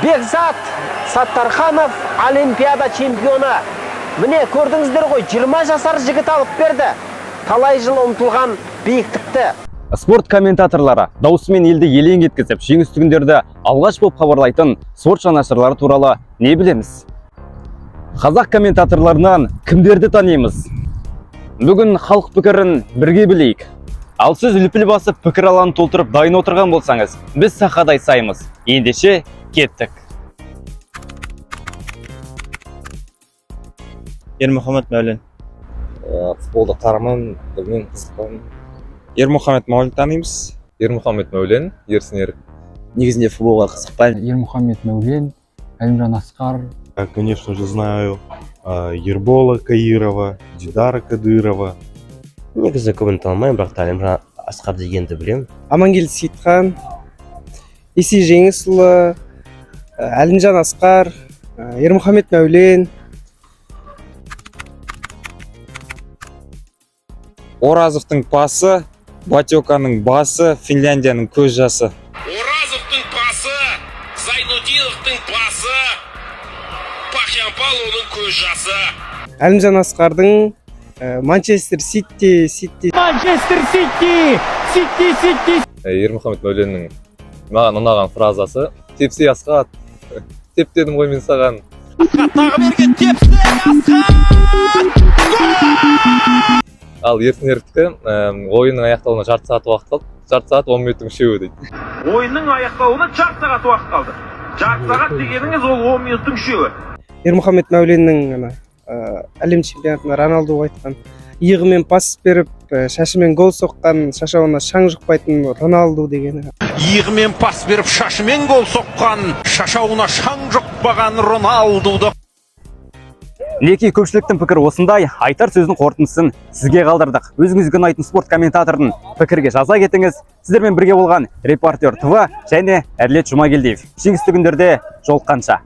Бекзат Саттарханов олимпиада чемпионы. Міне, көрдіңіздер ғой, 20 жасар жігіт алып берді талай жыл ұмтылған биіктікті. Спорт комментаторлары дауысымен елді елең еткізіп, жеңісті күндерді алғаш болып хабарлайтын спорт жанашырлары туралы не білеміз? Қазақ комментаторларынан кімдерді танимыз? Бүгін халық пікірін бірге білейік. Ал сіз үлпіл басып, пікір алаңын толтырып дайын отырған болсаңыз, біз сахадай саймыз. Ендеше кеттік. Ермұхамед Мәулен. Футболды қарамаймын, білмеймін, қызықпаймын. Ермұхамед Мәулен танимыз. Ермұхамед Мәулен, Ерсін Ерік. Негізінде футболға қызықпаймын. Ермұхамед Мәулен, Әлімжан Асқар. Я, конечно же, знаю Ербола Каирова, Дидара Кадырова. Негізі көбін танымаймын, бірақ та Әлімжан Асқар дегенді білемін. Амангелді Сейітхан, Есей Жеңісұлы, Әлімжан Асқар, Ермұхамед Мәулен. Оразовтың пасы, Батеканың басы, Финляндияның көз жасы. Оразовтың пасы, Зайнутдиновтың пасы, Пахьянпалоның көз жасы. Әлімжан Асқардың Манчестер Сити, Сити. Манчестер Сити, Сити, Сити. Ермұхамед Мәуленнің маған ұнаған фразасы: «Тепсе, Асхат, теп дедім ғой мен саған». Тағы берген тепсе, Асхат! Ал Ерсін Еріктікі: «Ойынның аяқталуына жарты сағат уақыт қалды, жарты сағат 10 минуттың үшеуі», — дейді. Ойынның аяқталуына жарты сағат уақыт қалды. Жарты сағат дегеніңіз ол 10 минуттың үшеуі. Ермұхамед Мәуленнің ана әлем чемпионатында Роналдуға айтқан: иығымен пас беріп, шашымен гол соққан, шашауына шаң жұқпайтын Роналду дегені. Иығымен пас беріп, шашымен гол соққан, шашауына шаң жұқпаған Роналдуды. Мінекей, көпшіліктің пікірі осындай. Айтар сөздің қорытындысын сізге қалдырдық. Өзіңізге ұнайтын спорт комментаторын пікірге жаза кетіңіз. Сіздермен бірге болған Репортер ТВ және Әділет Жұмагелдиев. Жеңісті күндерде жолыққанша.